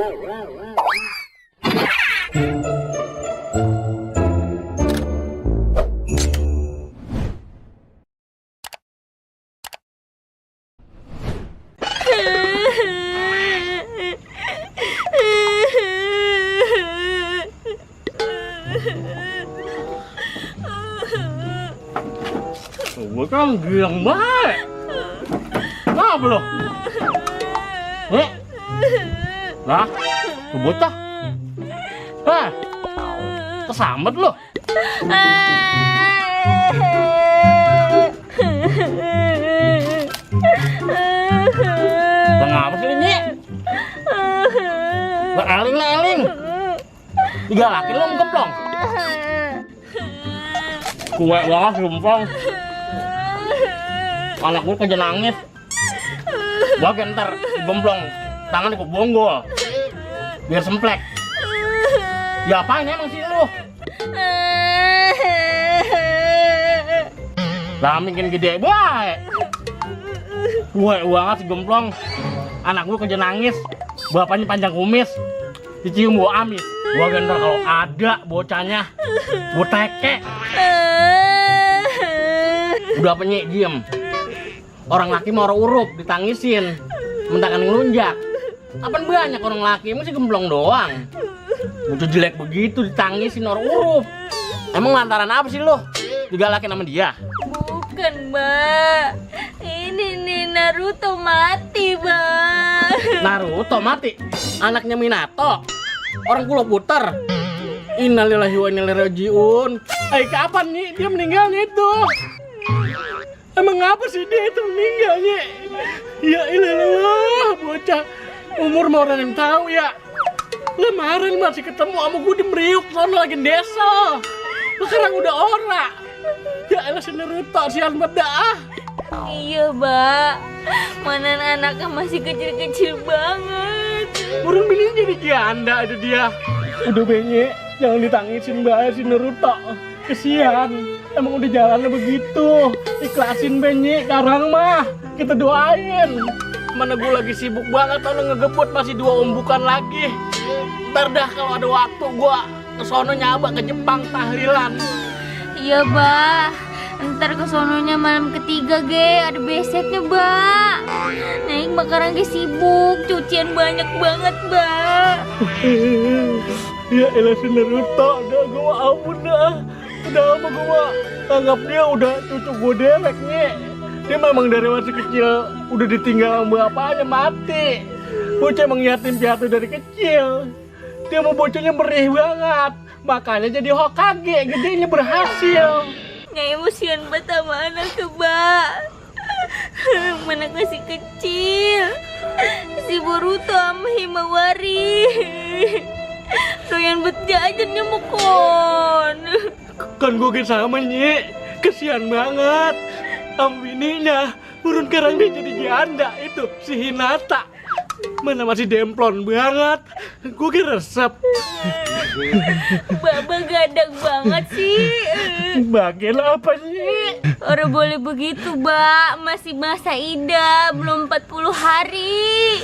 Gue kan bilang baik. Kenapa lo? Nah, bocah. Kesambat lo. Ngapa sih ini? Eling. Digalakin lo ngeplong. Kue banget sumpah. Anak gue kerja nangis. Gua ntar gemblong tangan di bonggol biar semplek. Ya apaan emang sih lu? Lah bikin gede baik. Gue banget si gemblong. Anak gue kerja nangis. Bapaknya panjang kumis. Dicium bau amis. Gua ntar kalau ada bocahnya gue teke. Udah penyik diem. Orang laki mau urup ditangisin, mentakan ngelunjak. Apaan banyak orang laki, emang sih gemblong doang. Muncul jelek begitu ditangisin orang urup. Emang lantaran apa sih lo? Digalakin sama dia? Bukan, Mbak. Ini nih Naruto mati, Mbak. Naruto mati? Anaknya Minato? Orang Pulau Puter? Innalillahi wa inna ilaihi raji'un. Kapan nih dia meninggalnya itu? Emang apa sih dia itu meninggalnya? Ya ilah, bocah umur mau orang yang tahu ya. Kemarin masih ketemu sama gue di Meriuk, sono lagi desa. Sekarang udah ora. Ya elah si Naruto, sian banget dah. Iya, Mbak. Mana anaknya masih kecil-kecil banget. Burung bini jadi janda itu dia. Udah benye, jangan ditangisin Mbak si Naruto. Kesian. Emang udah jalannya begitu. Ikhlasin benye sekarang mah. Kita doain. Mana gue lagi sibuk banget kalau ngegebut masih 2 umbukan lagi. Ntar dah kalau ada waktu gue kesono nyaba ke Jepang tahlilan. Iya, Mbak. Ntar kesononya malam ketiga, ada beseknya, Mbak. Naik bakaran sibuk, cucian banyak banget, Mbak. Ya elah si Naruto, udah gue ampun dah. Udah lama gue anggap dia udah cucu gue dewek nih. Dia memang dari masih kecil udah ditinggal sama bapaknya mati. Bocah emang yatim piatu dari kecil. Dia mau bocahnya merih banget. Makanya jadi Hokage, gedenya berhasil. Nggak emosian banget sama anaknya, Mbak. Mana masih kecil. Si Boruto sama Himawari. Doyan bet jajannya mokon. Kan gue sama Nyi. Kesian banget. Bininya urun sekarang dia jadi janda itu si Hinata. Mana masih demplon banget. Gue kira resep. Baba gadang banget sih. Bagian apa sih? Orang boleh begitu, Mbak. Masih masa idah, belum 40 hari.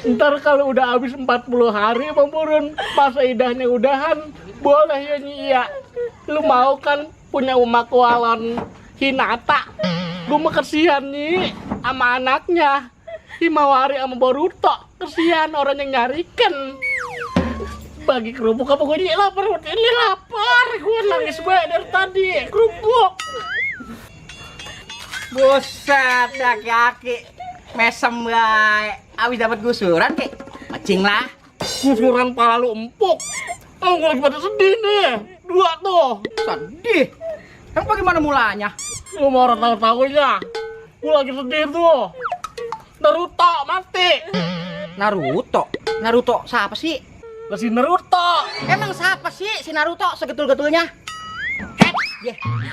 Ntar kalau udah habis 40 hari Bang Purun, masa idahnya udahan, boleh ya Nyi ya. Lu mau kan punya umak walon Hinata? Gue mah kesian Nyi sama anaknya Himawari sama Boruto. Kesian orang yang nyarikan. Bagi kerupuk apa gue Nyi lapar? Ini lapar. Gue nangis banget dari tadi. Kerupuk. Buset, aki-aki mesem baik. Abis dapat gusuran kek. Macing lah. Gusuran pala lu empuk. Oh, gue lagi pada sedih nih. 2 tuh. Sedih. Emang bagaimana mulanya? Lu mau orang tahu-tahu ya? Gue lagi sedih tuh. Naruto mati. Naruto? Naruto siapa sih? Lah si Naruto. Emang siapa sih si Naruto segetul-getulnya?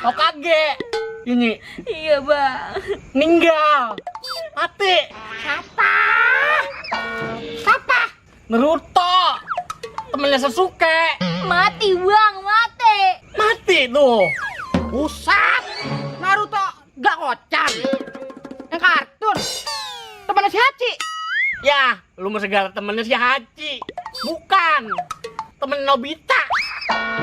Hokage. Ini Iya, Bang. ninggal. Mati. Siapa? Siapa? Naruto. Temennya Sasuke. Mati, Bang, mati. Mati tuh. Pusat. Naruto gak kocan. Yang kartun. Temannya si Hachi. Ya, lu mau segala temennya si Hachi. Bukan. Temen Nobita.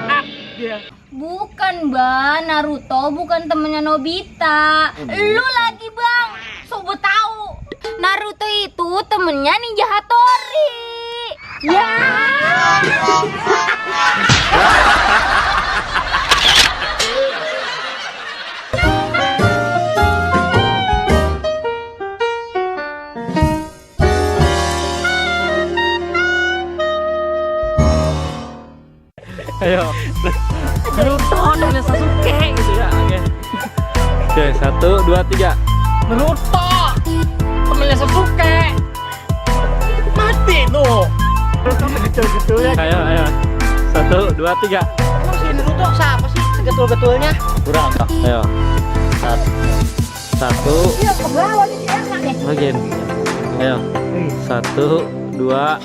Ah, dia. Bukan bang, Naruto bukan temennya Nobita. Lu lagi bang, sobat tahu. Naruto itu temennya Ninja Hattori. Ya. Ayo. Naruto temennya Sasuke gitu ya. Oke, 1, 2, 3. Naruto temennya Sasuke. Mati tuh. Gitu ya. Ayo. 1, 2, 3. Emang si Naruto siapa sih segetul-getulnya? Kurang. Ayo. 1. Iya ke bawah nih enak deh. Bagian. Ayo. 1, 2,